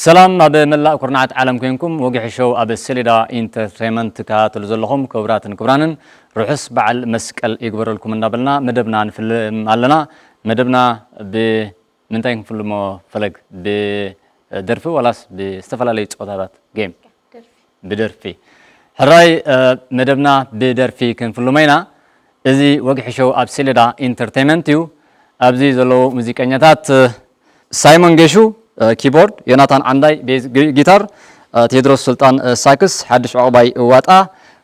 ሰላም ኣብ መላእ ኩርናዓት ዓለም ኮይንኩም ወግሒ ሾው ኣብ ሴሌዳ ኢንተርቴይመንት ትከታተሉ ዘለኹም ክቡራትን ክቡራንን ርሑስ በዓል መስቀል ይግበረልኩም እናበልና መደብና ንፍልም ኣለና። መደብና ብምንታይ ክንፍልሞ ፈለግ? ብደርፊ ዋላስ ብዝተፈላለዩ ፀወታታት ጌም? ብደርፊ። ሕራይ መደብና ብደርፊ ክንፍልሞ ኢና። እዚ ወግሒ ሾው ኣብ ሴሌዳ ኢንተርቴይመንት እዩ። ኣብዚ ዘለዉ ሙዚቀኛታት ሳይሞን ጌሹ ኪቦርድ፣ ዮናታን ዓንዳይ ቤዝ ጊታር፣ ቴድሮስ ሱልጣን ሳክስ፣ ሓድሽ ዑቕባይ ዋጣ፣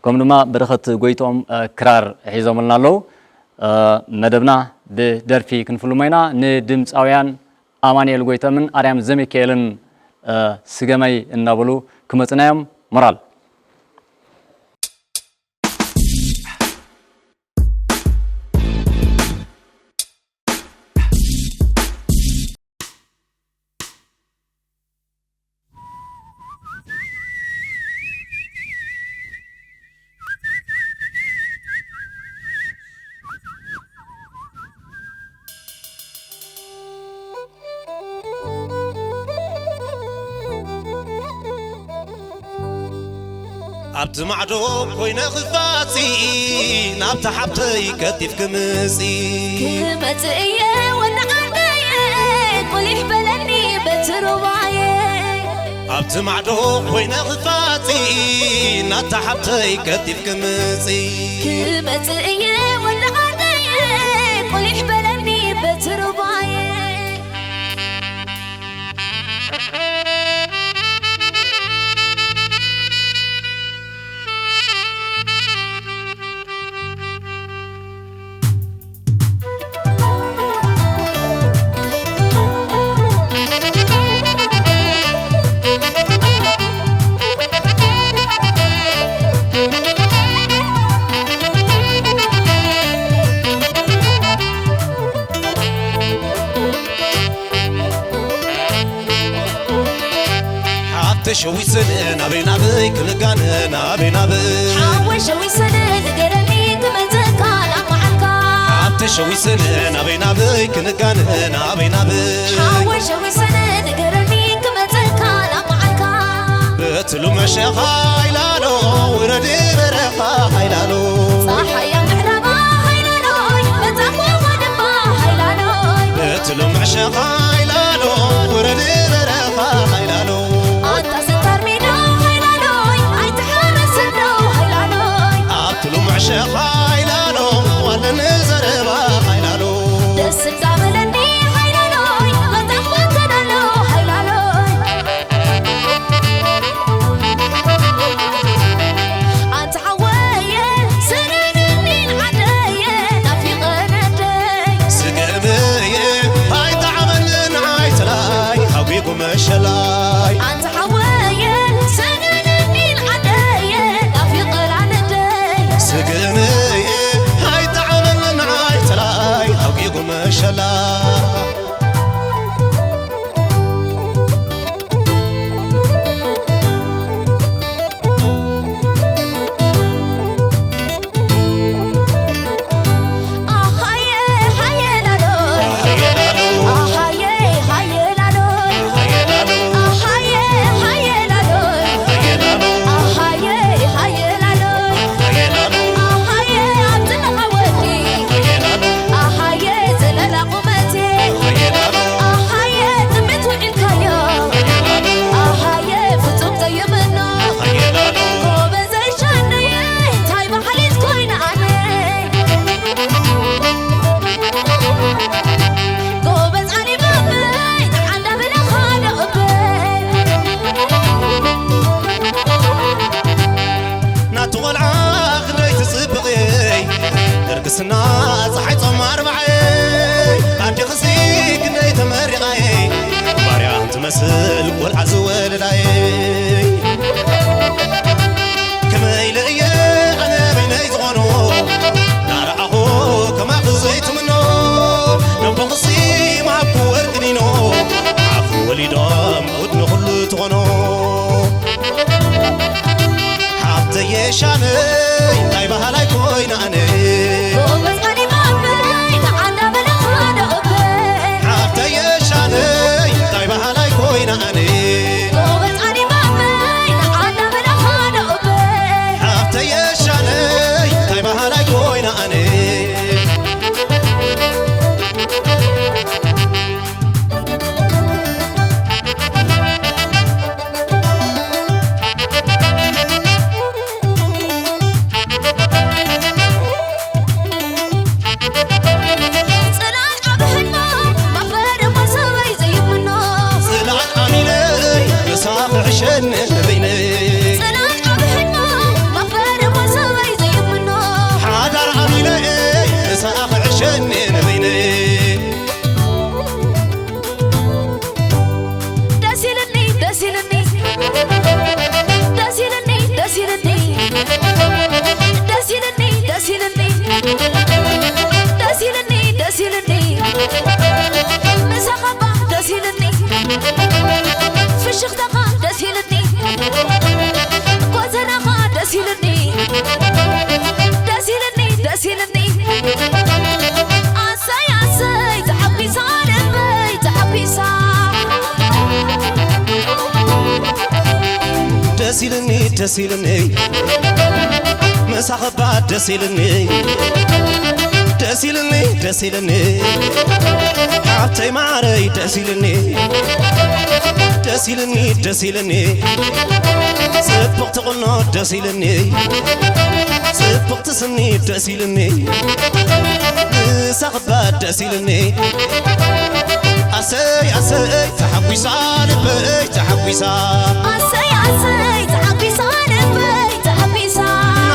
ከምኡ ድማ በረኸት ጎይትኦም ክራር ሒዞምልና ኣለዉ። መደብና ብደርፊ ክንፍልሞ ኢና። ንድምፃውያን ኣማኑኤል ጎይተምን ኣርያም ዘሚካኤልን ስገመይ እናበሉ ክመፁና እዮም። ሞራል። ኣብቲ ማዕዶ ኮይነ ክፋፂ ናብታ ሓብተይ ቀልጢፍኪ ምፂ። ክመፅእ እየ ወዲ ዓደየ ቁሊሕ በለኒ በቲ ሩባየ። ኣብቲ ማዕዶ ኮይነ ክፋፂ ናብታ ሓብተይ ቀልጢፍኪ ምፂ። ክመፅእ እየ ወዲ ዓደየ ቁሊሕ በለኒ በቲ ሩባየ። ሓተሸዊስን ናበይ ናበይ ክንጋነ ናበይ ናበይ። ሓወይ ሸዊሰን ንገረኒ ክመፀካ ናብ መዓልካ። ሓተሸዊስን ናበይ ናበይ ክንጋነ ናበይ ናበይ። ሓወይ ሸዊሰን ንገረኒ ክመፀካ ናብ መዓልካ። በትሉ መሸኻ ሃይላሎ ውረድ በረኻ ሃይላሎ። ፀሓያ ምዕራባ ሃይላሎይ መፃኹ ወደባ ሃይላሎይ። በትሉ መሸኻ ሃይላሎ ውረድ በረኻ ሃይላሎ። ኣታ ሰንታር ሜዳ ሃይላሎይ ኣይትሓረስ እንዶ ሃይላሎይ። ኣብትሉ መሸኻ ሃይላሎ ዋለኒ ዘረባ ሃይላሎ። ደስ እንዳበለኒ ሃይላሎይ መፃኹ ከደሎ ሃይላሎይ። ኣንታ ሓወየ ስነነኒ ዓደየ ናፊቐ ነደይ። ስገመየ ኣይጠዓመንን ዓይትላይ ሓጒጉ መሸላይ። ኣንታ ሓወየ ስነነኒ ዓደየ ናፊቐ ላነደይ። ስገመየ ኣይጠዓመንን ዓይትላይ ሓጒጉ መሸላይ። ኣሃየ፣ ዝለላ ቁመቴ። ኣሃየ፣ ትምኒት ውዒልካዮ። ኣሃየ፣ ፍጹም ዘይምኖ። ጎበዘይ ሻነየ፣ እንታይ በሃሊት ኮይነ ኣነ። ጎበዝ ዓሊም ኣበይ፣ ንዓንዳ በለኻ ዶ እበይ። ናቱ ቆልዓ ክንደይ ትጽብቕየይ፣ ደርግስና ጸሓይ ጾም ኣርባዓየይ፣ ኣዴኽሲ ክንደይ ተመሪቓየይ፣ ማርያም ትመስል ቆልዓ ዝወለዳየይ። ከመይ ኢለ እየ ኣነ በይነይ ዝኾኖ፣ ናረኣኹ ከማኺ ዘይትምኖ፣ ነቦኽሲ መሃብኩ ወርቂ ኒኖ፣ ኣፉ ወሊዶም ንኹሉ ትኾኖ። ሓብተየ ሻነይ እንታይ በሃላይ ኮይና ኣነ። ጎበዝ ዓሊም ኣበይ፣ ንዓንዳ በለኻ ዶ እበይ። ሓብተየ ሻነይ እንታይ በሃላይ ኮይና ኣነ። ሸኒ ንበይነይ ጽናት ዓቢ ሕልሚ መኽበሪ መሰበይ ዘይምኖ ሓዳር ኣሚነ እሳኣ ክዕሸኒ ንበይነይ ደስ ኢልኒ ደስ ኢልኒ ደስ ኢልኒ ደስ ኢልኒ ደስ ኢልኒ ደስ ኢልኒ ደስ ኢልኒ ደስ ኢልኒ ምሳኻ እባ ደስ ኢልኒ ፍሽኽታኻ ደስ ኢልኒ ጎተናኻ ደስ ኢልኒ ደስ ኢልኒ ደስ ኢልኒ ኣሰይ ኣሰይ ተሓጒሳ ልበይ ተሓጒሳ ደስ ኢልኒ ደስ ኢልኒ ምሳኻ እባ ደስ ኢልኒ ደስ ኢልኒ ደስ ኢልኒ ሓብተይ ማዓረይ ደስ ኢልኒ ደስ ኢልኒ ደስ ኢልኒ ጽብቕቲ ቁኖ ደስ ኢልኒ ጽብቕቲ ስኒ ደስ ኢልኒ ምሳኻ እባ ደስ ኢልኒ ኣሰይ ኣሰይ ተሓጒሳ ልበይ ተሓጒሳ ኣሰይ ኣሰይ ተሓጒሳ ልበይ ተሓጒሳ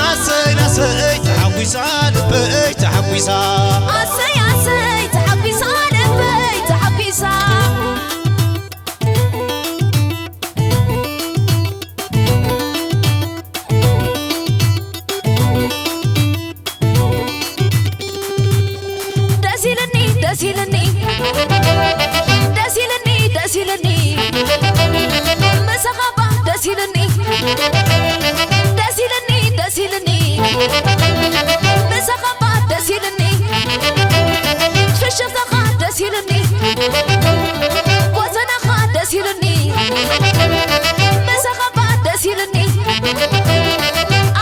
ኣሰይ ኣሰይ ተሓጒሳ ልበይ ተሓጒሳ ኣሰይ ኣሰይ ተሓጒሳ ልበይ ተሓጒሳ ደስ ኢልኒ ደስ ኢልኒ ደስ ኢልኒ ደስ ኢልኒ ምሳኻ እባ ደስ ኢልኒ ደስ ኢልኒ ደስ ኢልኒ ምሳኻ እባ ደስ ኢልኒ ፍሽኽታኻ ደስ ኢልኒ ጎተናኻ ደስ ኢልኒ ምሳኻ እባ ደስ ኢልኒ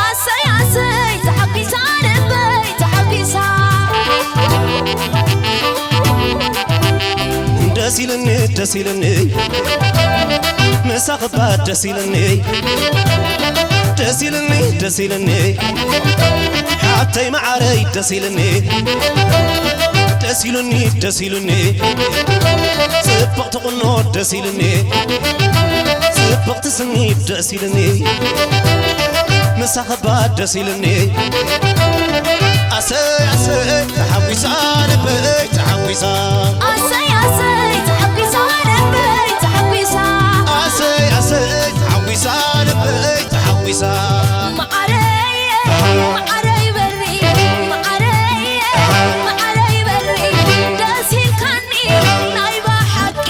ኣሰይ ኣሰይ ተሓጒሳ ልበይ ተሓጒሳ ደስ ኢልኒ ደስ ኢልኒ ምሳኻ እባ ደስ ኢልኒ ደስ ኢልኒ ደስ ኢልኒ ሓብተይ ማዓረይ ደስ ኢልኒ ደስ ኢሉኒ ደስ ኢሉኒ ጽብቕቲ ቁኖ ደስ ኢሉኒ ጽብቕቲ ስኒ ደስ ኢሉኒ ምሳኻ እባ ደስ ኢሉኒ ኣሰይ ኣሰይ ተሓጒሳ ልበይ ተሓጒሳ ኣሰይ ኣሰይ ተሓጒሳ ልበይ ተሓጒሳ ኣሰይ ኣሰይ ተሓጒሳ ልበይ ተሓጒሳ መዓረይ መዓረይ በሪ መዓረይ መዓረይ በሪ ደስ ኢልካኒ ናይ ብሓቂ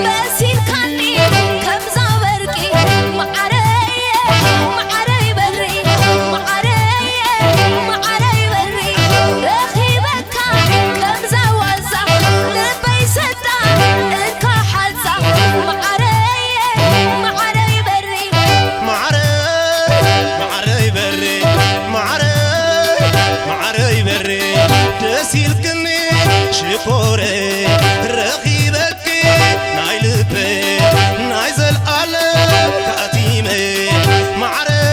መሲልካኒ ከምዛ በርቂ መዓረይ መዓረይ በሪ መዓረይ መዓረይ በሪ ረኺበካ ከምዛ ዋዛ ልበይ ሰጣ እንካ ሓዛ መዓረይ መዓረይ በሪ መዓረይ መዓረይ በሪ መዓረይ መዓረይ በሪ ደስ ኢልክኒ ሽኮረይ ረኺበኪ ናይ ልበይ ናይ ዘልኣለም ካቲመይ መዓረይ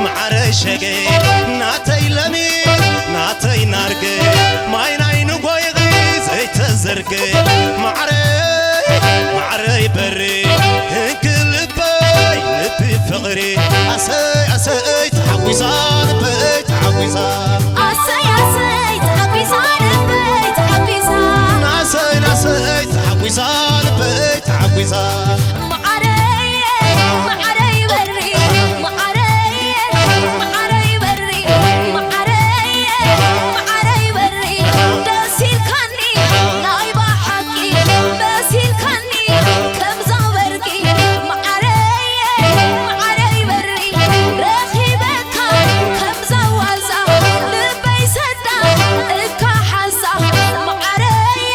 መዓረይ ሸገይ ናተይ ለሚ ናተይ ናርገ ማይ ናይ ንጎይኺ ዘይተዘርገ መዓረይ መዓረይ በሪ እንክልበይ ልቢ ፍቕሪ ኣሰይ ኣሰይ ተሓጒሳ ልበይ ተሓጒሳ ኣሰይ ኣሰይ ተሓጒሳ ልበይ ተሓጒሳ ናሰይ ናሰይ ተሓጒሳ ልበይ ተሓጒሳ መዓረይ መዓረይ በሪ መዓረይ መዓረይ በሪ መዓረይ መዓረይ በሪ ደስ ኢልካኒ ናይ ብሓቂ መሲልካኒ ከምዛ በርቂ መዓረይ መዓረይ በሪ ረኺበካ ከምዛ ዋዛ ልበይ ሰዳ እካ ሓዛ መዓረይ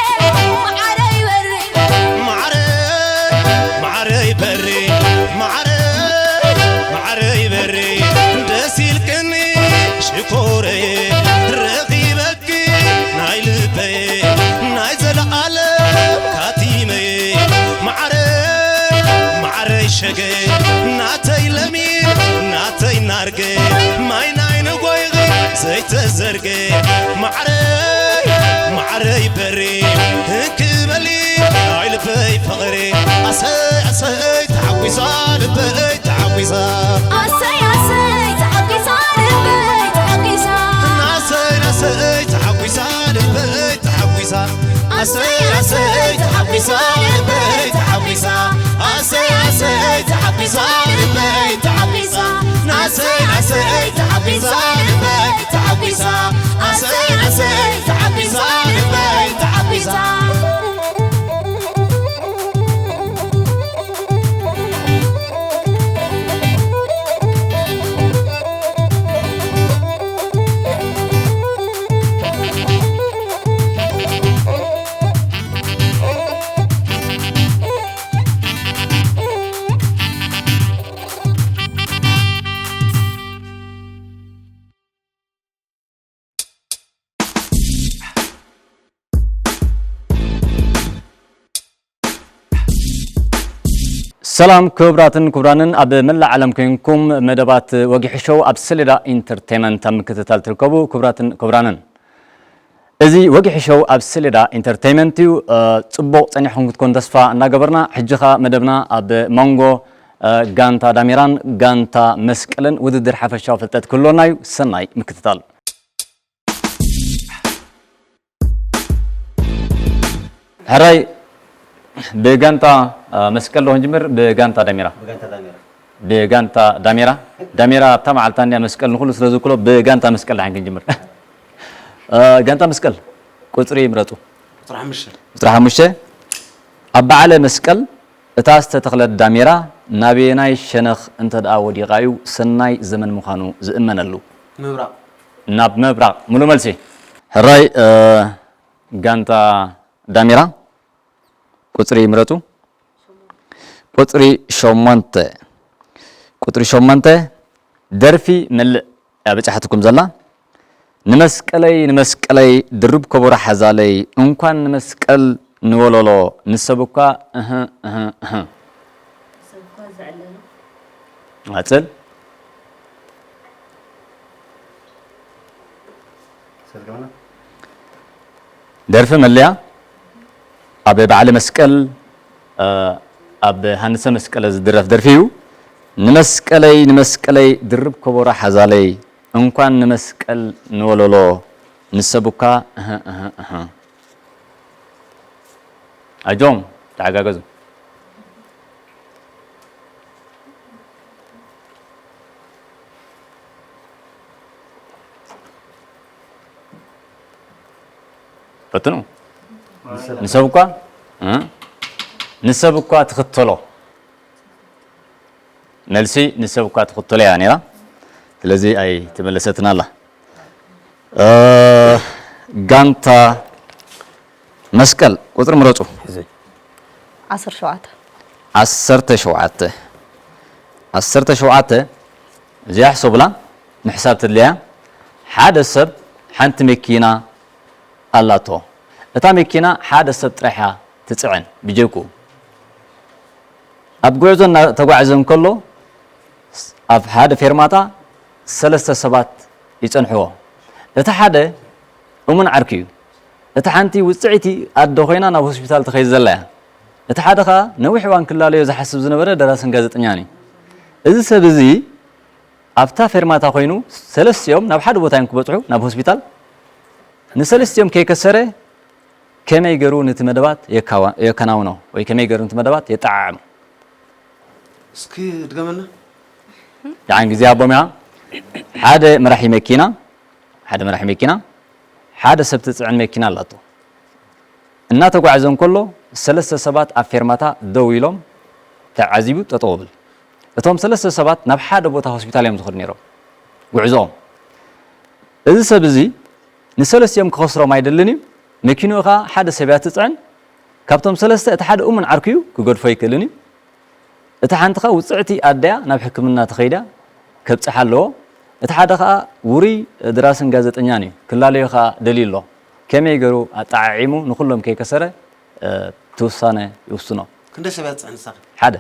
መዓረይ በሪ መዓረይ መዓረይ በሪ መዓረይ መዓረይ በሪ ደስ ኢልክኒ ሽኮረይ ረኺበኪ ናይ ልበይ ናይ ዘለኣለም ካቲመይ መዓረይ መዓረይ ሸገይ ናተይ ለሚን ናተይ ናርገ ማይ ናይ ንጎይኺ ዘይተዘርገ መዓረይ መዓረይ በሪ እንክበሊ ናይ ልበይ ፍቕሪ ኣሰይ ኣሰይ ተሓጉ ተሓጒሳ ልበይ ተሓጒሳ። ኣሰይ ኣሰይ ተሓጒሳ ልበይ ተሓጒሳ። ኣሰይ ኣሰይ ተሓጒሳ ልበይ ተሓጒሳ። ኣሰይ ኣሰይ ተሓጒሳ ልበይ ተሓጒሳ። ኣሰይ ኣሰይ ተሓጒሳ ልበይ ተሓጒሳ። ኣሰይ ኣሰይ ተሓጒሳ ልበይ ተሓጒሳ። ኣሰይ ኣሰይ ተሓጒሳ ልበይ ተሓጒሳ። ሰላም ክቡራትን ክቡራንን፣ ኣብ መላእ ዓለም ኮይንኩም መደባት ወጊሒ ሾው ኣብ ሰሌዳ ኢንተርቴይመንት ኣብ ምክትታል ትርከቡ ክቡራትን ክቡራንን፣ እዚ ወጊሒ ሾው ኣብ ሰሌዳ ኢንተርቴይመንት እዩ። እ፣ ጽቡቕ ጸኒሕኩም ክትኮኑ ተስፋ እናገበርና፣ ሕጂ ኸኣ መደብና ኣብ መንጎ፣ እ፣ ጋንታ ዳሜራን ጋንታ መስቀልን ውድድር ሓፈሻዊ ፍልጠት ክህልወና እዩ። ሰናይ ምክትታል። ሕራይ፣ ብጋንታ፣ እ፣ መስቀል ዶ ክንጅምር ብጋንታ ዳሜራ? ብጋንታ ዳሜራ። ብጋንታ ዳሜራ። ዳሜራ ኣብታ መዓልታ እንድያ መስቀል ንኹሉ ስለ ዝውክሎ ብጋንታ መስቀል ደሓን ክንጅምር። እ፣ ጋንታ መስቀል ቁጽሪ ይምረጹ። ቁጽሪ ሓሙሽተ። ቁጽሪ ሓሙሽተ። ኣብ በዓለ መስቀል እታ ዝተተኽለት ዳሜራ ናበየናይ ሸነኽ እንተ ደኣ ወዲቓ እዩ ሰናይ ዘመን ምዃኑ ዝእመነሉ? ምብራቕ። ናብ ምብራቕ። ምሉእ መልሲ። ሕራይ፣ እ፣ ጋንታ ዳሜራ ቁጽሪ ይምረጹ። ቁጽሪ ሸሞንተ። ቁጽሪ ሸሞንተ፣ ደርፊ መልእ እያ በጺሓትኩም ዘላ። ንመስቀለይ፣ ንመስቀለይ፣ ድርብ ከበሮ ሓዛለይ፣ እንኳን ንመስቀል ንወለሎ፣ ንሰብ እኳ፣ እህ፣ እህ፣ እህ። ንሰብ እኳ ዘዕለሎ። ቀጽል። ደርፊ መለያ ኣብ በዓለ መስቀል፣ እ፣ ኣብ ሃንሰ መስቀለ ዝድረፍ ደርፊ እዩ። ንመስቀለይ፣ ንመስቀለይ፣ ድርብ ከበሮ ሓዛለይ፣ እንኳን ንመስቀል ንወለሎ፣ ንሰብ እኳ፣ እህ፣ እህ፣ እህ። ኣጆም፣ ተሓጋገዙ። ፈትኑ። ንሰብ እኳ፣ እ? ንሰብ እኳ ትኽተሎ። መልሲ ንሰብ እኳ ትኽተሎ እያ ነይራ። ስለዚ ኣይተመለሰትን ኣላ። እ፣ ጋንታ መስቀል ቁጽሪ ምረጹ። ሕዚ። ዓሰርተ ሸውዓተ። ዓሰርተ ሸውዓተ። ዓሰርተ ሸውዓተ፣ እዚኣ ሕሰቡላ፣ ምሕሳብ ተድልያ። ሓደ ሰብ ሓንቲ መኪና ኣላቶ። እታ መኪና ሓደ ሰብ ጥራሕ እያ ትጽዕን፣ ብጀኩ። ኣብ ጉዕዞ እናተጓዕዘ እንከሎ፣ ኣብ ሓደ ፌርማታ ሰለስተ ሰባት ይጸንሕዎ። እቲ ሓደ እሙን ዓርኪ እዩ። እታ ሓንቲ ውጽዕቲ ኣደ ኮይና ናብ ሆስፒታል ትኸይድ ዘላ እያ። እቲ ሓደ ኸኣ ነዊሕ እዋን ክላለዮ ዝሓስብ ዝነበረ ደራስን ጋዜጠኛን እዩ። እዚ ሰብ እዚ ኣብታ ፌርማታ ኮይኑ ሰለስቲኦም ናብ ሓደ ቦታ እዮም ክበጽሑ፣ ናብ ሆስፒታል። ንሰለስቲኦም ከይከሰረ ከመይ ገይሩ ነቲ መደባት የካዋ-፣ የከናውኖ ወይ ከመይ ገይሩ ነቲ መደባት የጠዓዕሞ? እስኪ ድገመና። ደሓን ግዜ ኣቦምያ። ሓደ መራሒ መኪና፣ ሓደ መራሒ መኪና፣ ሓደ ሰብ ትጽዕን መኪና ኣላቶ። እናተጓዕዘ እንከሎ ሰለስተ ሰባት ኣብ ፌርማታ ደው ኢሎም ተዓዚቡ ጠጠው ብል። እቶም ሰለስተ ሰባት ናብ ሓደ ቦታ ሆስፒታል እዮም ዝኸዱ ነይሮም ጉዕዞኦም። እዚ ሰብ እዚ ንሰለስቲኦም ክኸስሮም ኣይደልን እዩ። መኪንኡ ኸኣ ሓደ ሰብ እያ ትጽዕን። ካብቶም ሰለስተ እቲ ሓደ እሙን ዓርኩ እዩ፣ ክገድፎ ኣይክእልን እዩ። እታ ሓንቲ ኸኣ ውጽዕቲ ኣደያ ናብ ሕክምና ተኸይዳ ከብጽሓ ኣለዎ። እቲ ሓደ ኸኣ ውሩይ ደራስን ጋዜጠኛን እዩ፣ ክላለዮ ኸኣ ደልዩ ኣሎ። ከመይ ገይሩ ኣጠዓዒሙ ንኹሎም ከይከሰረ፣ እ፣ እቲ ውሳነ ይውስኖ። ክንደይ ሰብ እያ ትጽዕን ንሳ ኸ? ሓደ።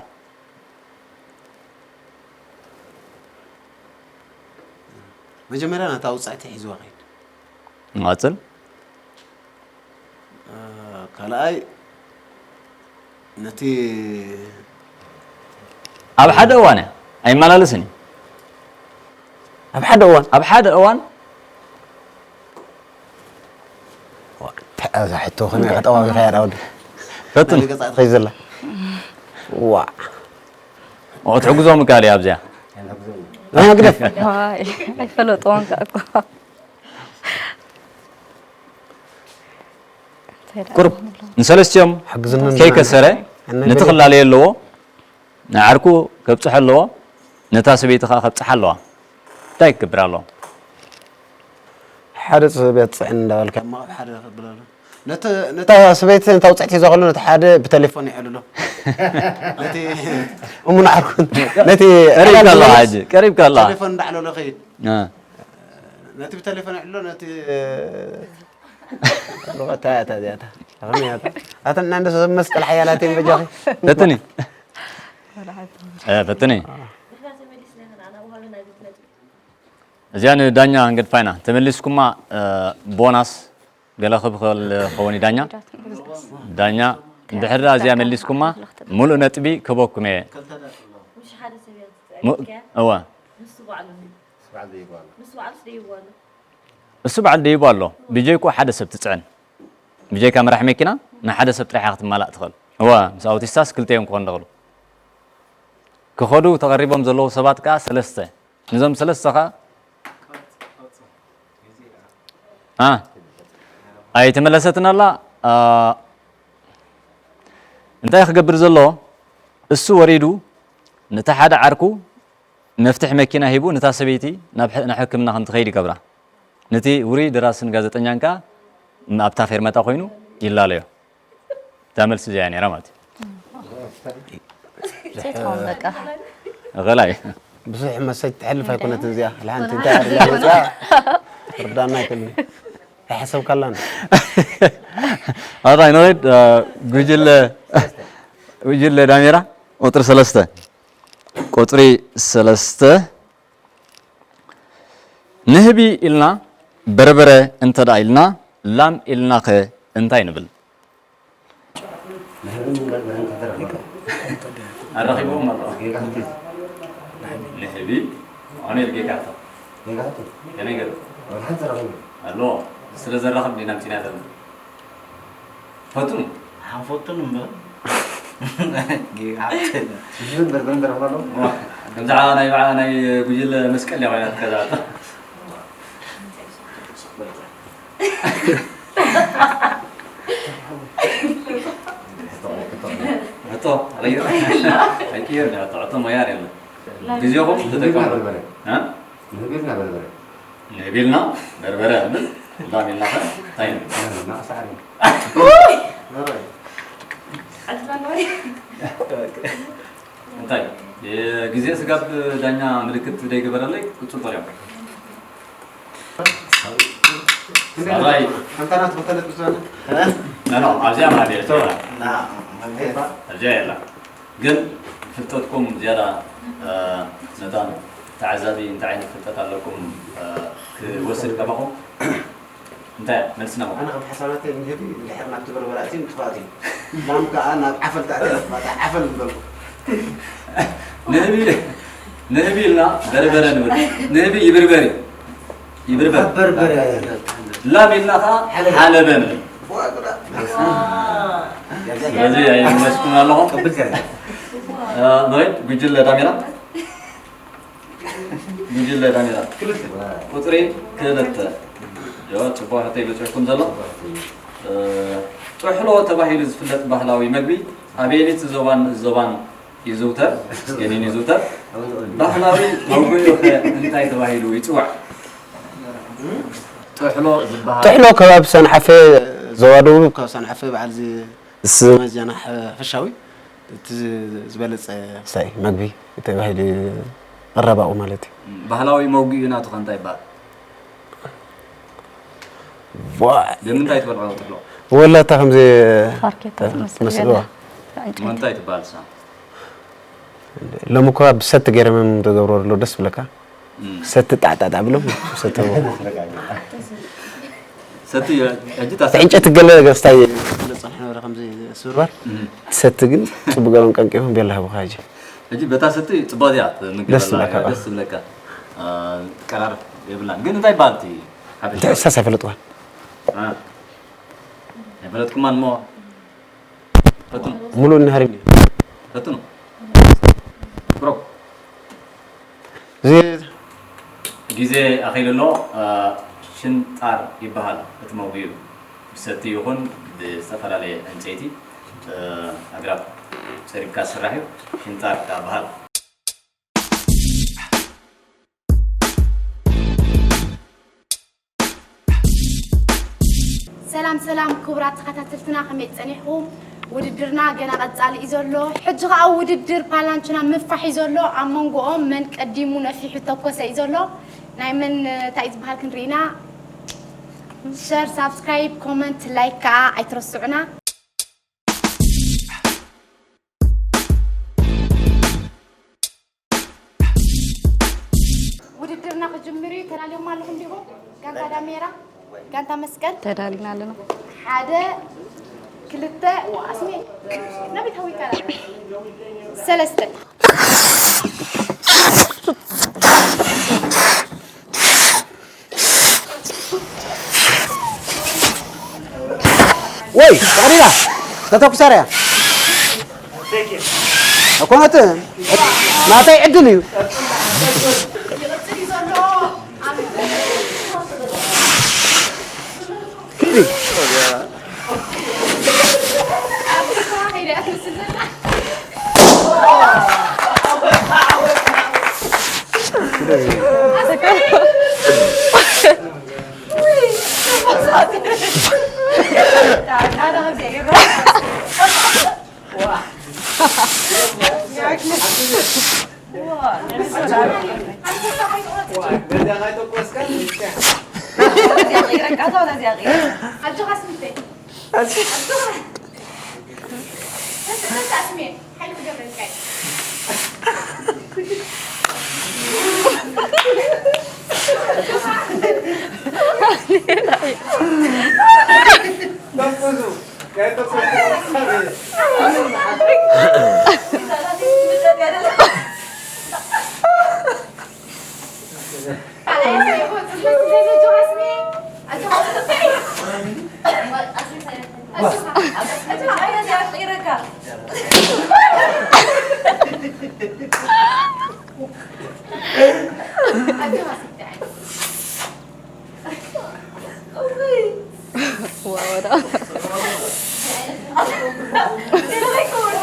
መጀመርያ ነታ ውጽዕቲ ሒዝዋ ኸይድ። ንቐጽል። እ፣ ካልኣይ ነቲ፣ ኣብ ሓደ እዋን እያ ኣይመላለስን እዩ። ኣብ ሓደ እዋን ኣብ ሓደ እዋን እዛ ሕቶ ከመይ ከጠዋዊኻ እያ ዳውድ ፈትን ገጻ ትኸይ ዘላ ዋ ክትሕግዞም ምካል እያ ኣብዚኣ መግደፍ ኣይፈለጥዎን ከ እኮ ቁርብ ንሰለስቲኦም ሕግዝኒ ከይከሰረ ነቲ ክላለየ ኣለዎ ንዓርኩ ከብፅሐ ኣለዎ ነታ ሰበይቲ ከዓ ከብፅሓ ኣለዋ እንታይ ክገብር ኣለዎ ሓደ ሰብ እያ ትፅዕን እንዳበልካ እሞ ኣብ ሓደ ከብሎ ኣሎ ነቲ ነታ ሰበይቲ ነታ ውፅዕቲ ሒዞ ከሎ ነቲ ሓደ ብቴሌፎን ይዕልሎ ነቲ እሙን ዓርኩን ነቲ ቀሪብካ ኣለዋ ሕጂ ቀሪብካ ኣለዋ ቴሌፎን እንዳዕለሎ ከይድ እ። ነቲ ብቴሌፎን ይዕልሎ ነቲ ሮታ እታ እዚኣታ ኣታ እናንደ ሰብ መስቀል ሓያላት እዮም በጃኺ ፈትኒ እ፣ ፈትኒ እዚኣ ንዳኛ ክንገድፋ ኢና ተመሊስኩማ እ፣ ቦናስ ገለ ክብ ክብል ክኸውን እዩ ዳኛ ዳኛ እንድሕር ደኣ እዚኣ መሊስኩማ ሙሉእ ነጥቢ ክበኩም እየ ምሽ ሓደ ሰብ እያ ሙ- ትፅዕልልካ እወ ንሱ ባዕሉ ንሱ ባዕሉስ ደይቡ ኣሎ እሱ በዓል ደይቡ ኣሎ ብጀይኩ ሓደ ሰብ ትፅዕን ብጀይካ መራሕ መኪና ንሓደ ሰብ ጥራሕ ክትማላእ ትኽእል እወ ምስ ኣውቲስታስ ክልተ እዮም ክኾን ደኽሉ ክኸዱ ተቐሪቦም ዘለዉ ሰባት ከዓ ሰለስተ ንዞም ሰለስተ ከዓ ኣ ኣይተመለሰትን ኣላ ኣ፣ እንታይ ክገብር ዘሎ እሱ ወሪዱ ነቲ ሓደ ዓርኩ መፍትሒ መኪና ሂቡ ነታ ሰበይቲ ናብ ሕ- ናብ ሕክምና ከም ትኸይድ ይገብራ ነቲ ውሩይ ደራስን ጋዜጠኛን ከዓ ኣብታ ፌርመታ ኮይኑ ይላለዮ እዛ መልሲ እዚኣ ነይራ ማለት እዩ ሴት ሆን በቃ ኸላይ ብዙሕ መሰጅ ትሕልፍ ኣይኮነትን እዚኣ ለሓንቲ እንታይ ኣድላ መፅኣ ርዳና ኣይክእልን ኣይሓሰብካላን ኣራይ ንኸይድ ጉጅለ ጉጅለ ዳሜራ ቁፅሪ ሰለስተ ቁፅሪ ሰለስተ ንህቢ ኢልና በርበረ እንተ ደኣ ኢልና ላም ኢልናኸ እንታይ ንብል ኣራኺብዎም ኣሎ ንህቢ ኣሜል ጌጋቶ ከመይ ገሩ ኣሎ ስለ ዘራኽብ ዲና ምፂና ዘለና ፈትኑ ሓንፈቱን እምበር ከምዚ ናይ በዓ ናይ ጉጅለ መስቀል እያ ኮይና ትከዛታ ሕቶ ኣይቅየር ሕቶ ሞያር የለን ግዜኹም ተጠቀሙ ንህቢልና በርበረ ንህቢልና በርበረ ብል ላም ኢልና እንታይ ንብል እንታይ ግዜ ስጋብ ዳኛ ምልክት ዘይገበረለይ ክፅበል እዮም ከምታ ናቱ ክፈለጥ ብዝበለ ኣብዚኣ ማለት እየ ኣብዚኣ የላ ግን ፍልጠትኩም ዝያዳ ነታ ተዓዛቢ እንታይ ዓይነት ፍልጠት ኣለኩም ክወስድ ከማኹም እንታይ እያ መልስና ማለት ኣነ ከም ሓሳብ ናተይ ንህቢ እንድሕር ናብቲ በርበረ ኣትዩ ምጥፋእ እዩ ላም ከዓ ናብ ዓፈል ተኣትያ ምጥፋእ ዓፈል ዝበልኩ ንህቢ ንህቢ ኢልና በርበረ ንብል ንህቢ ይብርበር እዩ ይብርበር በርበረ ላም ኢልና ከዓ ሓለበ ንብል ስለዚ ኣይመስኩም ኣለኹም ኖይ ጉጅለ ዳሜራ ጉጅለ ዳሜራ ቁፅሪ ክልተ ዮ ፅቡቅ ሕቶ ይበፅሕኩም ዘሎ ጥሕሎ ተባሂሉ ዝፍለጥ ባህላዊ መግቢ ኣበየነይቲ ዞባን ዞባን ይዝውተር የኒን ይዝውተር ባህላዊ መውግዒ ከ እንታይ ተባሂሉ ይፅዋዕ ጥሕሎ ዝበሃል ጥሕሎ ከባቢ ሰንሓፈ ዞባ ደቡብ ካብ ሰንሓፈ በዓል እዚ ስመ ጀናሕ ሓፈሻዊ እቲ ዝበለፀ ሳይ መግቢ ተባሂሉ ቀረባኡ ማለት እዩ ባህላዊ መውግዒ ናቱ ከ እንታይ ይበሃል ዋ ብምንታይ ትበልዖ ጥሕሎ ወላታ ከምዚ ፋርኬታ ትመስል ትመስልዋ ገለ ዕንጨይቲ። እንታይ ትበሃል ሳ ሎሚ እኳ ብሰቲ ገይሮም እዮም ዝገብሮ ኣሎ ደስ ብለካ ሰቲ ጣዕጣዕጣዕ ብሎም ሰቲ ሰቲ ሕጂ ታስ ዕንጨቲ ገለ ገስታይ ዝፀንሐ ነበረ ከምዚ ስብርባር ሰቲ ግን ፅቡቅ ገይሮም ቀንቂቦም ቤላ ሃቡካ ሕጂ ሕጂ በታ ሰቲ ጽቡቕ እያ ትምገበላ፣ ደስ ትብለካ። ደስ ትብለካ። አ፣ ቀራርብ የብላን። ግን እንታይ ይበሃል እቲ ሓፈሻ? እንታይ እሳስ ኣይፈለጥኳን። አ፣ ኣይፈለጥኩማን እሞ ፈትኑ። ሙሉእ እንሃርም እዩ። ፈትኑ። ብሮ። እዚ ግዜ ኣኺሉ ኣሎ። አ፣ ሽንጣር ይበሃል እቲ መግቢኡ። ብሰቲ ይኹን ብዝተፈላለየ ዕንጨይቲ፣ አ፣ ኣግራብ ጸሪብካ ዝስራሕ እዩ። ሽንጣር ይበሃል። ሰላም ሰላም ክቡራት ተኸታተልትና፣ ከመይ ጸኒሕኩም? ውድድርና ገና ቀጻሊ እዩ ዘሎ። ሕጂ ከኣ ውድድር ፓላንቹና ምፋሕ እዩ ዘሎ። ኣብ መንጎኦም መን ቀዲሙ ነፊሑ ተኮሰ እዩ ዘሎ። ናይ መን እንታይ እዩ ዝበሃል ክንርኢ ኢና። ሸር፣ ሳብስክራይብ፣ ኮመንት፣ ላይክ ከኣ ኣይትረስዑና። ውድድርና ክጅምር እዩ። ተዳልዮም ኣለኹም ዲኹም? ጋንታ ዳሜራ፣ ጋንታ መስቀል። ተዳሊና ኣለና። ሓደ፣ ክልተ፣ ዋ፣ ኣስሜ፣ ናበይ ተሃዊካ? ሰለስተ። ወይ ተቕዲዳ ተተኩሳ ርያ ኣይኮነት። ናተይ ዕድል እዩ። ኪዲ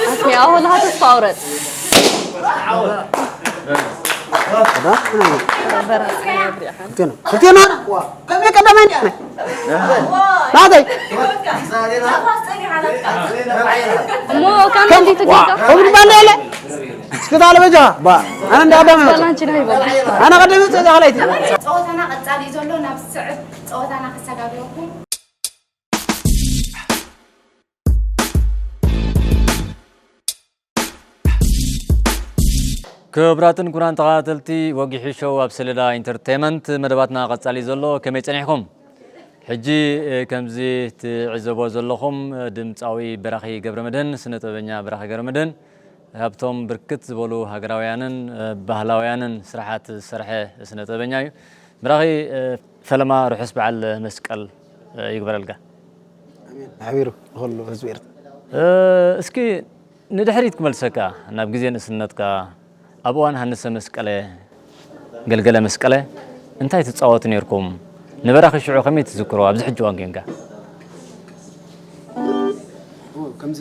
ኣስሚያ ወላሂ ተስፋ ኣውረድ። ክልቴና ከመይ ቀዳማይ እንዲያ ናተይ እሞ ካን እንዲ ትግዛ ከምኡ ባንዳ የለ እስኪ ታለ በጃ ባ ኣነ እንደ ቀዳማይ ወጣ ባላንቺ ነው ይበላል። ኣነ ቀዳማይ ወጣ ዛኸላይቲ ጸወታና ቀጻሊ እዩ ዘሎ። ናብ ስዕብ ጸወታና ከሰጋግረኩም። ክቡራትን ክቡራን ተኸታተልቲ ወጊሒ ሾው ኣብ ሰሌዳ ኢንተርቴይመንት መደባትና ቀጻሊ ዘሎ ከመይ ጸኒሕኩም? ሕጂ ከምዚ ትዕዘቦ ዘለኹም ድምፃዊ በራኺ ገብረመድህን ስነ ጥበበኛ በራኺ ገብረመድህን ካብቶም ብርክት ዝበሉ ሃገራውያንን ባህላውያንን ስራሓት ዝሰርሐ ስነ ጥበበኛ እዩ። በራኺ ፈለማ ርሑስ በዓል መስቀል ይግበረልካ። ሓቢሩ ንኹሉ ህዝቢ ኤርትራ እስኪ ንድሕሪት ክመልሰካ ናብ ግዜ ንእስነትካ ኣብ እዋን ሃንሰ መስቀለ ገልገለ መስቀለ እንታይ ትጻወቱ ነርኩም? ንበራኺ ሽዑ ከመይ ትዝክሮ ኣብዚ ሕጂ እዋን ጌንካ? ከምዚ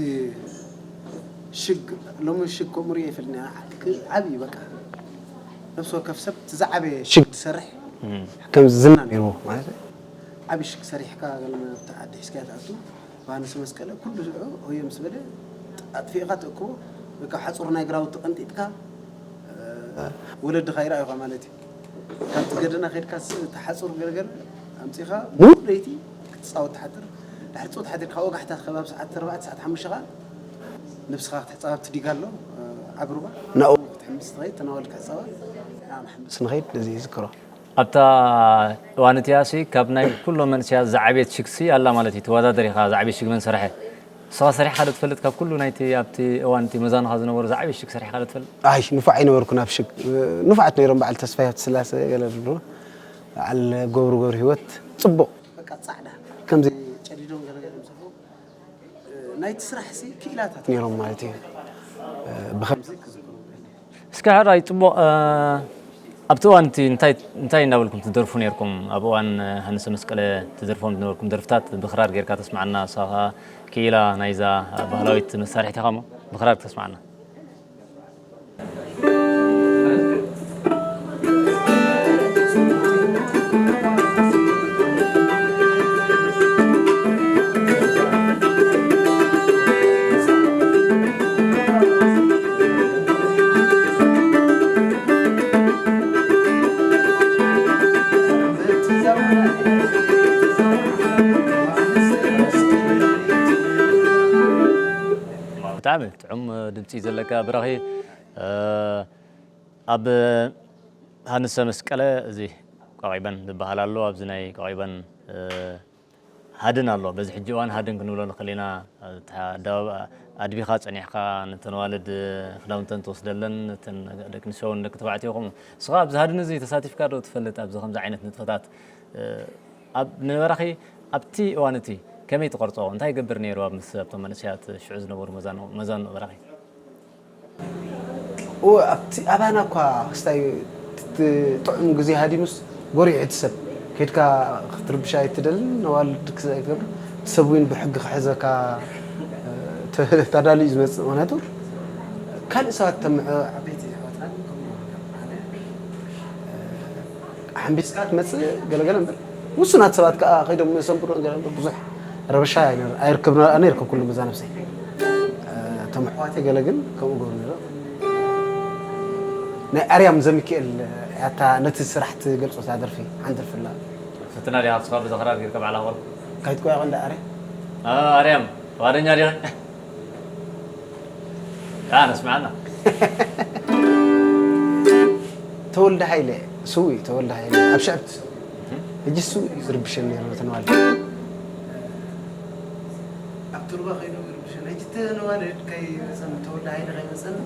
ሽግ ሎሚ ሽግ ከምኡ ሪኦ ይፈልኒ ዓብዩ በቃ ነፍሲ ወከፍ ሰብ እቲ ዝዓበየ ሽግ ዝሰርሕ ከምዚ ዝና ነይርዎ ማለት ዓብዪ ሽግ ሰሪሕካ ገለ ኣብቲ ዓዲ ሒዝካዮ ትኣቱ ብሃንሲ መስቀለ ኩሉ ሽዑ ሆየ ምስ በለ ኣጥፊእኻ ትእክቦ ወይ ካብ ሓፁር ናይ ግራውቲ ቀንጢጥካ ወለድኻ ይረኣዩኻ ማለት እዩ። ካብቲ ገደና ከድካ እቲ ሓፁር ገለገለ ኣምፂኻ ሙሉእ ለይቲ ክትፃወት ትሓድር። ድሕሪ ፆት ሓዲርካ ወጋሕታ ከባቢ ሰዓት ኣርባዕተ ሰዓት ሓሙሽተ ከዓ ነብስኻ ክትሕፃብ ኣብቲ ዲጋ ኣሎ ዓቢ ሩባ ናብኡ ክትሕምስ ትኸይድ ተናወልካ ሕፃባ ንሓምስ ንኸይድ ነዚ ይዝክሮ። ኣብታ እዋን እቲኣሲ ካብ ናይ ኩሎም መንእሰያት ዝዓብየት ሽግሲ ኣላ ማለት እዩ። ትወዳደር ኢኻ ዝዓብየት ሽግ መን ሰርሐ? ንስኻ ሰሪሕካ ዶ ትፈልጥ? ካብ ኩሉ ናይቲ ኣብቲ እዋን እቲ መዛኑኻ ዝነበሩ ዝዓበየ ሽግ ሰሪሕካ ዶ ትፈልጥ? ኣይ፣ ንፉዕ ኣይነበርኩን ኣብ ሽግ። ንፉዓት ነይሮም፣ በዓል ተስፋይ ሃብተስላሰ ገለ ዝብልዎ፣ በዓል ገብሩ ገብረ ህይወት፣ ጽቡቕ። በቃ ጻዕዳ። ከምዚ ጨዲዶም ገለ ገለ ምስ ናይቲ ስራሕ ሲ ክኢላታት ነይሮም ማለት እዩ። ብኸምዚ ክዝክሩ። እስከ ሕራይ ጽቡቕ፣ እ፣ ኣብቲ እዋን እቲ እንታይ፣ እንታይ እንዳበልኩም ትደርፉ ነይርኩም? ኣብ እዋን፣ እ፣ ሃንሰ መስቀለ ትደርፎም ዝነበርኩም ደርፍታት ብኽራር ጌርካ ተስምዓና፣ ንስኻ ኸኣ ክኢላ ናይዛ ባህላዊት መሳርሒት ኢኻ እሞ ብኽራር ተስምዓና። ብጣዕሚ ጥዑም ድምፂ ዘለካ ብራኺ። እ፣ ኣብ ሃንሰ መስቀለ እዚ ቋቒበን ዝበሃል ኣሎ፣ ኣብዚ ናይ ቋቒበን፣ እ፣ ሃድን ኣሎ። በዚ ሕጂ እዋን ሃድን ክንብሎ ንኽእል ኢና። እታ ኣደባባ-፣ ኣድቢኻ ጸኒሕካ ነተን ኣዋልድ ክዳውንተን ትወስደለን፣ እተን ደቂ ኣንስትዮ እውን ደቂ ተባዕትዮ ከምኡ። ንስኻ ኣብዚ ሃድን እዚ ተሳቲፍካ ዶ ትፈልጥ? ኣብዚ ከምዚ ዓይነት ንጥፈታት፣ እ፣ ኣብ ንበራኺ ኣብቲ እዋን እቲ ከመይ ትቐርጾ? እንታይ ይገብር ነይሩ ኣብ ምስ-፣ ኣብቶም መንእሰያት ሽዑ ዝነበሩ መዛኑ-፣ መዛኑ በራኺ? እወ፣ ኣብቲ ኣባና እኳ ክስታይ ት-፣ ት-፣ ጥዑም ግዜ ሃዲሙስ ጎሪዑ እቲ ሰብ። ኬድካ ክትርብሽ ኣይትደልን፣ ነዋልድ ክስ-፣ ኣይትገብር። እቲ ሰብ እውን ብሕጊ ክሕዘካ፣ እ፣ ተ-፣ ተዳልዩ እዩ ዝመጽእ። ምኽንያቱ ካልእ ሰባት ተምዕ-፣ ዓበይቲ ኣሕዋትና ከምኡ፣ እ፣ ሓምቢስካ ትመጽእ ገለገለ እምበር፣ ውሱናት ሰባት ከኣ ከይዶም የሰንብዱ ገለ እምበር፣ ብዙሕ ረብሻ ኣይነ-፣ ኣይርከብና-፣ ኣነ ኣይርከብኩሉ በዛ ነብሰይ። እ፣ እቶም ኣሕዋተይ ገለ ግን ከምኡ ገብሩ ነይሮም። ናይ ኣርያም ዘሚካኤል እያ እታ ነቲ ስራሕ ትገልጾ እታ ደርፊ፣ ሓንቲ ደርፊ ኣላ። ፈትና ዲኻ ንስኻ በዛ ክራር ጌርካ ባዕልኻ ቁሩብ? ካይትቆያ ቀንዲ ኣርያም? ኣ፣ ኣርያም፣ ፍቓደኛ ዲኺ? ኣ፣ ነስምዓና። ተወልደ ሃይለ፣ ስዉእ እዩ ተወልደ ሃይለ፣ ኣብ ሽዕብቲ ስዉእ። እህ። ሕጂ ስዉእ እዩ ዝርብሸኒ ነይሩ ነተን ኣዋልድ። ኣብ ቱርባ ከይዱ ይርብሸኒ። ሕጂ እተን ኣዋልድ ከይመጸኒ፣ ተወልደ ሃይለ ከይመጸኒ፣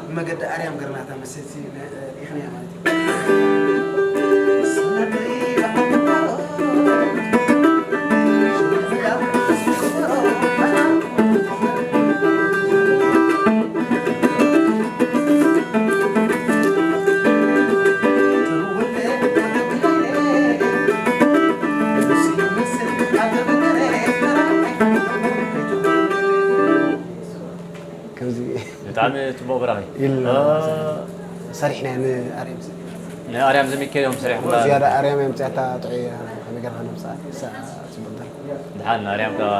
ብመገዲ ኣርያም ገርናታ መሰልቲ ነ-፣ ሪኢኽንያ ማለት እዩ። ከምዚ ብጣዕሚ ጽቡቕ ብራኺ። ኢልና እ፣ ሰሪሕና ንኣርያም ዝ-፣ ንኣርያም ዘሚካኤል እዮም ሰሪሕኩም። ዝያዳ ኣርያም እዮም ጽያታ ጥዑይ ከመይ ጌርካ ነምጽኣ። ሳ-፣ ጽቡቕ ደርፊ። ድሓን ኣርያም ከኣ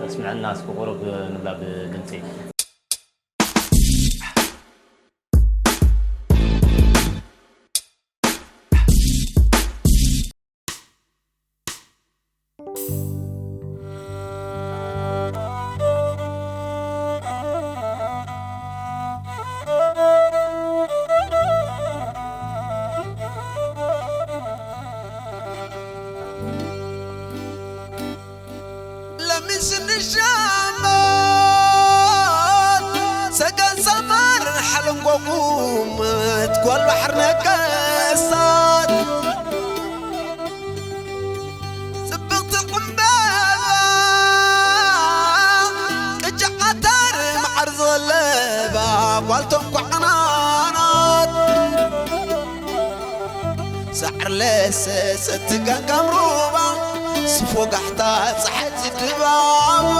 ኣስምዐና እስኪ ቁሩብ ንብላ ብድምጺ። ለሚስ ንሻማት ሰገን ሰመር ሓለንጎ ቁመት ጓል ባሕሪ ነገሳት ጽብቕቲ ዕምበባ ቅጫ ዓተር መዓር ዝቐለባ ጓል ተንኳዕናናት ሳዕሪ ለሰሰት ጋንጋም ሩባ ስፎ ጋሕታ ጸሓይ ዝድባባ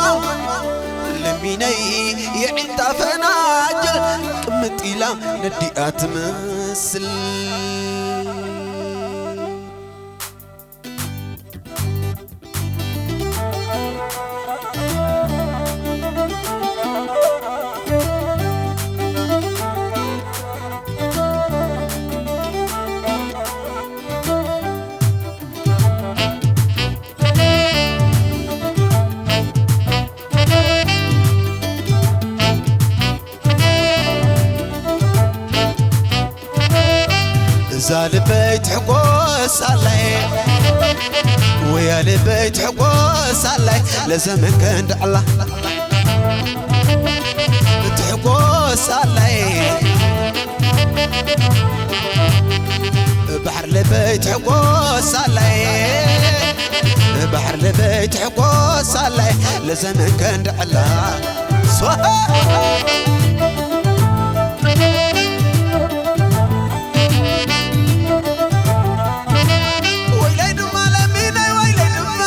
ለሚነይ የዒንታ ፈናጅል ቅምጥ ኢላ ነዲኣ ትመስል። እዛ ልበይ ትሕጎስ ኣላይ፣ ወያ ልበይ ትሕጎስ ኣላይ፣ ለዘመን ከንድዕላ ትሕጎስ ኣላይ። ባሕር ልበይ ትሕጎስ ኣላይ፣ ባሕር ልበይ ትሕጎስ ኣላይ፣ ለዘመን ከንድዕላ። ሶ- ወይለይ ድማ ለሚነይ፣ ወይለይ ድማ፣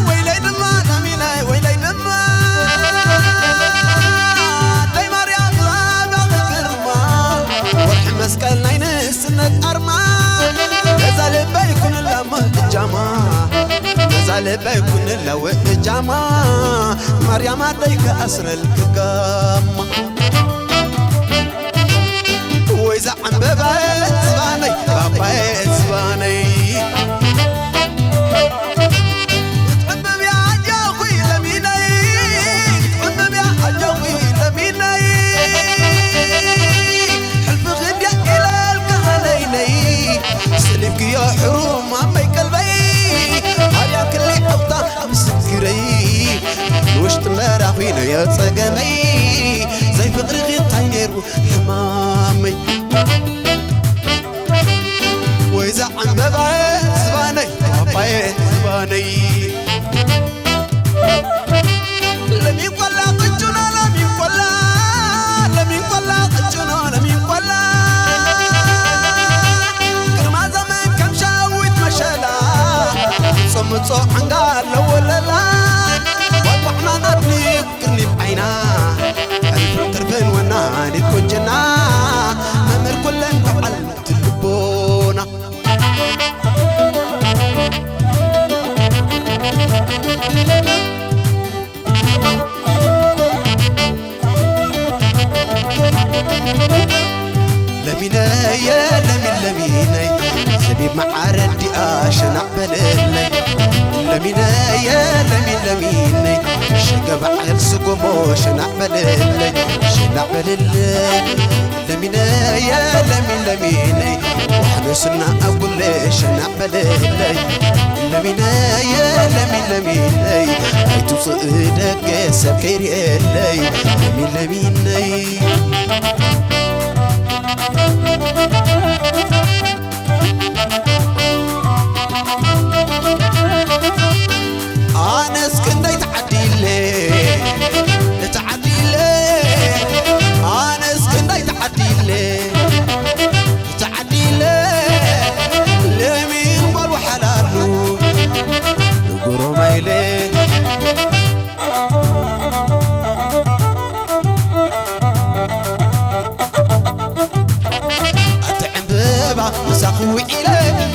ወይለይ ድማ ለሚነይ፣ ወይለይ ድማ ኣደይ ማርያም ላባቕ ግርማ፣ ወርሒ መስቀል ናይ ንእስነት ኣርማ፣ ነዛ ልበይ ኩንላ እሞ እጃማ፣ ነዛ ልበይ ኩንላ እሞ እጃማ፣ ማርያም ኣደይ ክኣስረልኪ ጋማ። ወይዛ ዕምበባ ዝባነይ፣ ባባየ ዝባነይ። ክትዕምብብያ ኣጆኺ ለሚነይ፣ ክትዕምብብያ ኣጆኺ ለሚነይ። ሕልፊ ክንድያ ኢለልካ ሃለይለይ፣ ስሊብክዮ ሕሩም ኣመይ ቀልበይ። ኣርያ ክሊ ዕቕታ ምስክረይ፣ ንውሽጢ መራኺ ነዮ ጸገመይ። ዘይፍቕርኺ እንታይ ነይሩ ሕማመይ። ወይዛ ዕምበባ ዝባነይ፣ ፓፓየ ዝባነይ። ለሚን ቆላ ቅጭኖ፣ ለሚን ቆላ፣ ለሚን ቆላ ቅጭኖ፣ ለሚን ቆላ። ግርማ ዘመን ከም ሸዊት መሸላ፣ ጾምጾ ዓንጋ ኣለዎ ለላ። ዋቋዕና ናድኒ ቅርኒት ዓይና፣ ሕልፍን ትርፍን ወናኒት ቁንጅና፣ መምህር ኩለን በዓል ትልቦና። ለሚነየ ለሚን ለሚነይ፣ ዘቢብ መዓረ እንዲኣ ሸናዕ በልለይ። ለሚነየ ለሚን ለሚነይ፣ ሸገ በዓል ስጎሞ ሸናዕ በልለይ፣ ሸናዕ በልለይ። ለሚነየ ለሚን ለሚነይ፣ ዋሕዶ ስና ኣብ ጉለ ሸናዕ በልለይ። ለሚነየ ለሚን ለሚነይ፣ ኣይትውፅእ ደገ ሰብ ከይርእየለይ። ለሚን ለሚነይ። ኣነስ ክንደይ ተዓዲለ፣ ተዓዲለ፣ ኣነስ ክንደይ ተዓዲለ፣ ተዓዲለ፣ ለሚን ጓል ወሓላሉ ንጉሮማይለ። ኣቲ ዕምበባ ምሳኺ ውዒለ፣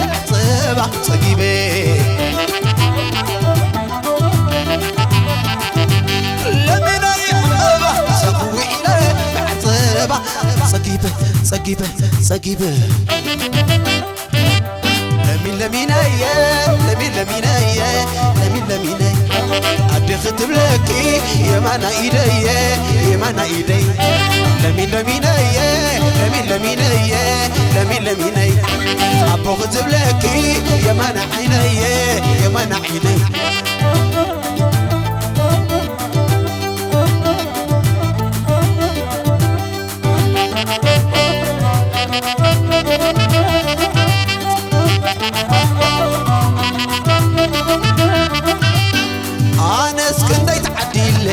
ዕጸባ ጸጊበ። ለሚነይ ዕምበባ ምሳኺ ውዒለ፣ ዕጸባ ጸጊበ፣ ጸጊበ፣ ጸጊበ። ለሚን ለሚነየ፣ ለሚን ለሚነየ፣ ለሚን ለሚነይ። ኣዴኺ ትብለኪ የማና ኢደየ፣ የማና ኢደይ። ለሚን ለሚነየ፣ ለሚን ለሚነየ፣ ለሚን ለሚነይ። ኣቦኺ ትብለኪ የማና ዓይነየ፣ የማና ዓይነይ። ኣነስ ክንደይ ተዓዲለ፣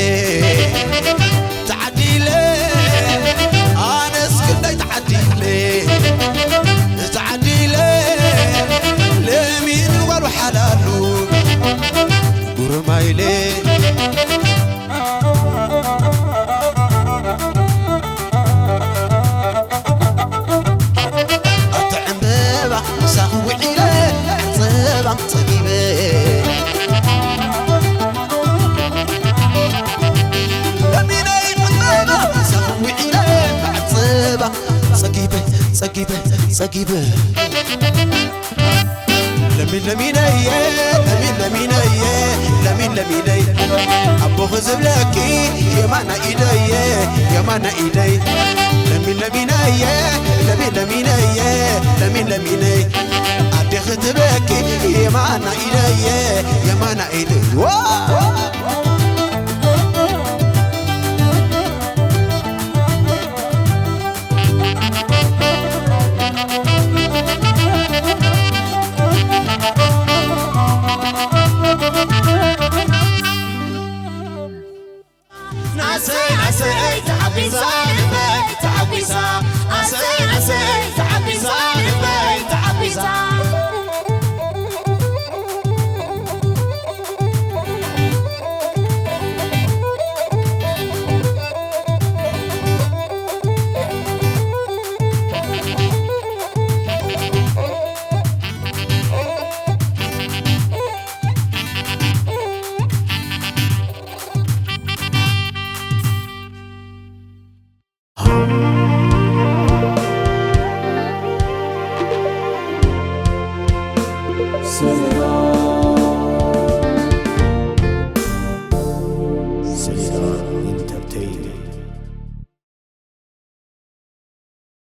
ተዓዲለ፣ ኣነስ ክንደይ ተዓዲለ፣ ተዓዲለ፣ ለሚን ጓል ሓላሉ ጉረማይለ። ኣቲ ዕምበባ ምሳኺ ውዒለ፣ ዕጸባ ጸጊበ። ለሚነይ ዕምበባ ምሳኺ ውዒለ፣ ዕጸባ ጸጊበ፣ ጸጊበ፣ ጸጊበ። ለሚን ለሚነየ፣ ለሚን ለሚነየ፣ ለሚን ለሚነይ። ኣቦኺ ዝብለኪ የማና ኢደየ፣ የማና ኢደይ። ለሚን ለሚነየ፣ ለሚን ለሚነየ፣ ለሚነይ ኣዴኺ ትበኪ የማና ኢደየ የማና ኢደ ናሰይ ናሰይ ተሓጒሳ ልበይ ተሓጒሳ ኣሰይ ኣሰይ